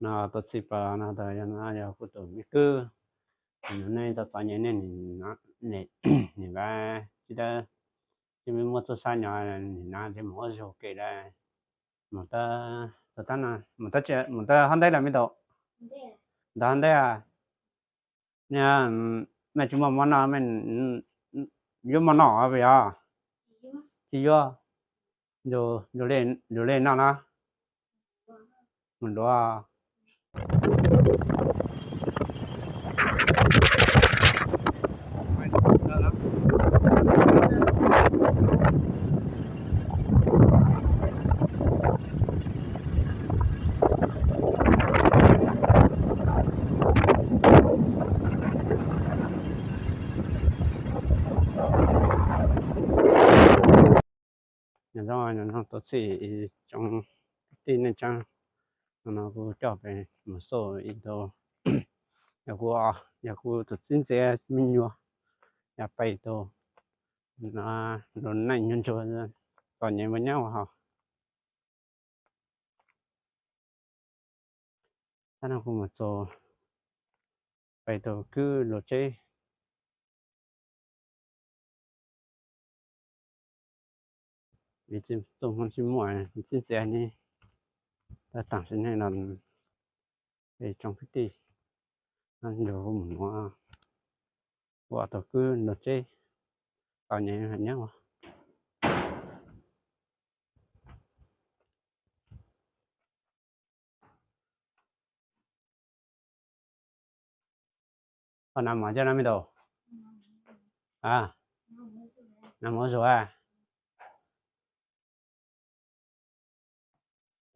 No tus txij pas no tas yog no yog kuv tus me kwv, nej txom txom nyem nej nim, nim vaj tsis tau, tsis muaj txuj sa nyo, nim no thiaj mus ua zug kev lawm. Mus tau, mus tau hov ntej lawm me tub? Ntawd hov ntej, mej tsis muaj mov noj, yuav mov noj puas yog? Tsis yuav. Yus li noj na, mus duav. Nyob zoo, nyob zoo tus txij tsoom kwv tij neej tsa, no kuv coj peb mus xauj ib tug, yog kuv, yog kuv tus txiv ntxawm me nyuam, yog peb tug, no lub neej nyuaj ntsuag, txom nyem ua nyab ua haus. Tab no kuv mus txog pem tus kwv lub tsev, txoj hmoo tsis muaj, txiv ntxawm ni, tab taam sim neej no es tsoom kwv tij, no nrug kuv mus nuav, ua tus kwv lub tsev, txom nyem heev nyab ua. Koj naj mov coj no me tub? Naj mov zuag.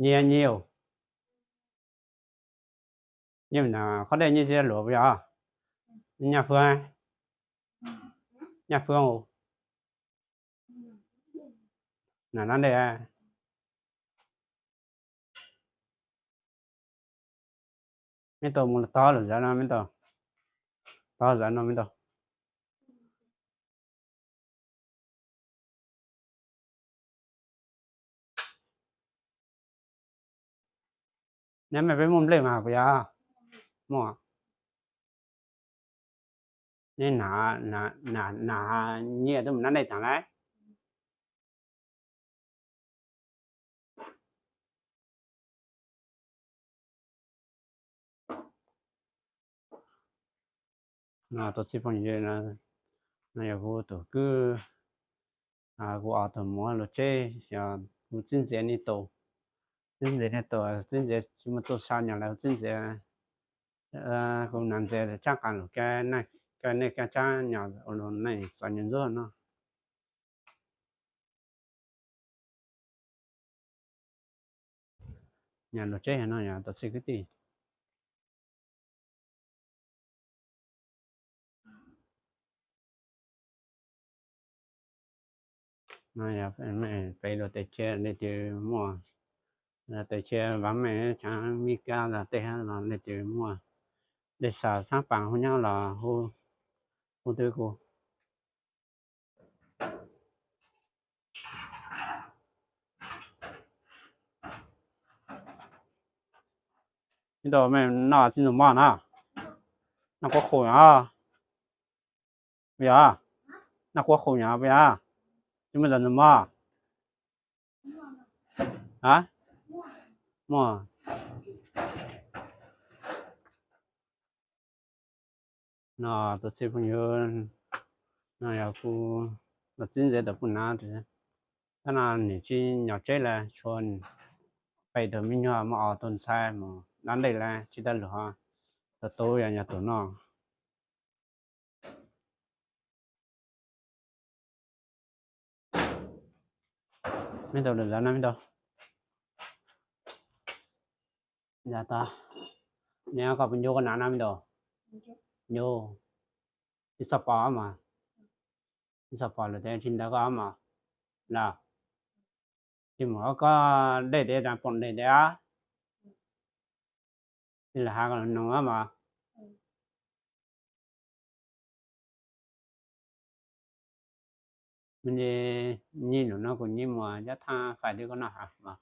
Nyiaj, nyiaj, nyiaj, qhov dej nyiaj tsis luam puas yog? Nyaj fwb, nyaj fwb, naj dej. Me tub mus tog lawm zaum no me tub, tog zaum no me tub. Neb mej peb muaj nplej mas puas yog? Muaj. Neb na, na, na nyiaj tuaj mus naj dej taag lauj. No tus txiv phooj ywg, no yog kuv tus kwv, kuv ob tug muam lub tsev, yog kuv txiv ntxawm niag tub, txiv ntxawm niag tub, txiv ntxawm tsis muaj txuj sa nyo lawm, txiv ntxawm, kuv nam ntxawm tsaab qas lug kaw nej kaw tsaab nyo ua neej txom nyem ntsuag no. Nyob lub tsev no yog tus txiv kwv tij. No yog peb lub teb chaws leej twg muaj, teb chaws vam meej, tshaav Mis Kas los tej hab los leej twg muaj dej xa xaab paas hu nyob los hu twb kuv. Ib tug mej noj txiv ntxawm mov na, noj quav qhum os, puas yog? Noj quav qhum yog puas yog? Tsis muaj txiv ntxawm mov? A, muaj. No tus txiv phooj ywg, no yog kuv tus txiv ntxawm tus puj nav, tab no nws tsis nyob tsev lawm, tshuav peb tug me nyuam, muaj ob tug ntxhais mus naj dej lawm tsis tau lug, tus tub yog nyob tus no. Me tub lawm zaum no me tub. Yog tas, neb koj puas ncu koj nam no me tub? Ncu. Tsis txhob pom mas, tsis txhob pom lawm tes tsis ntawd koj mos na. Tsis mus koj dej tes, poom dej tes, tsis lawv has koj lug noog mos. Me nyi lug no kuv nyi muag cov thaaj fais twb koj noj has mos.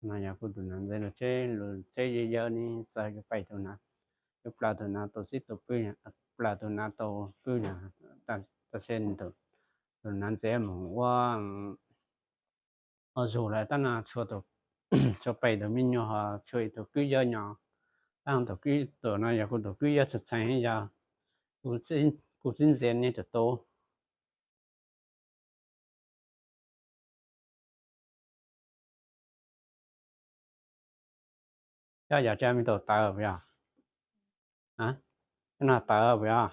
No yog kuv tus nav ntxeev lub tsheb, lub tsheb yawg yawg ne, txawm yuav pais tus nav, yuav plaws tus nav tau txib tau pw, plaws tus nav tau pw na, tab sis tus nav ntxeev mus ua, ua zug lawm tab no tshuav pem tus me nyuam ho tshuav ib tug kwv yawg nyob. Tab tus kwv, tus no yog kuv tus kwv yawg txheej txheej, yog kuv txiv ntxeev ne tus tub. Cov yog tsis me tau tawv puas yog? Cov no tawv puas yog?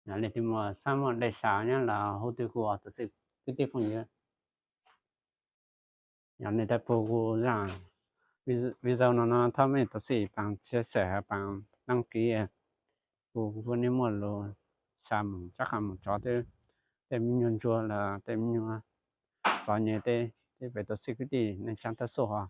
Yog leej twg muaj xav muaj dej sam nyob los hu twg kuv tus xwb kwv tij phooj ywg. Yog nej tau pum kuv zaj video no no thov mej tus xwb pab share, pab đăng ký, kuv kuv pub nej muaj lus sam mus tshaj qhov mus tso tej me nyuag ntsuag los tej me nyuag txom nyem tej, tej pem tus xwb kwv tij neej tsa thawj xub ho.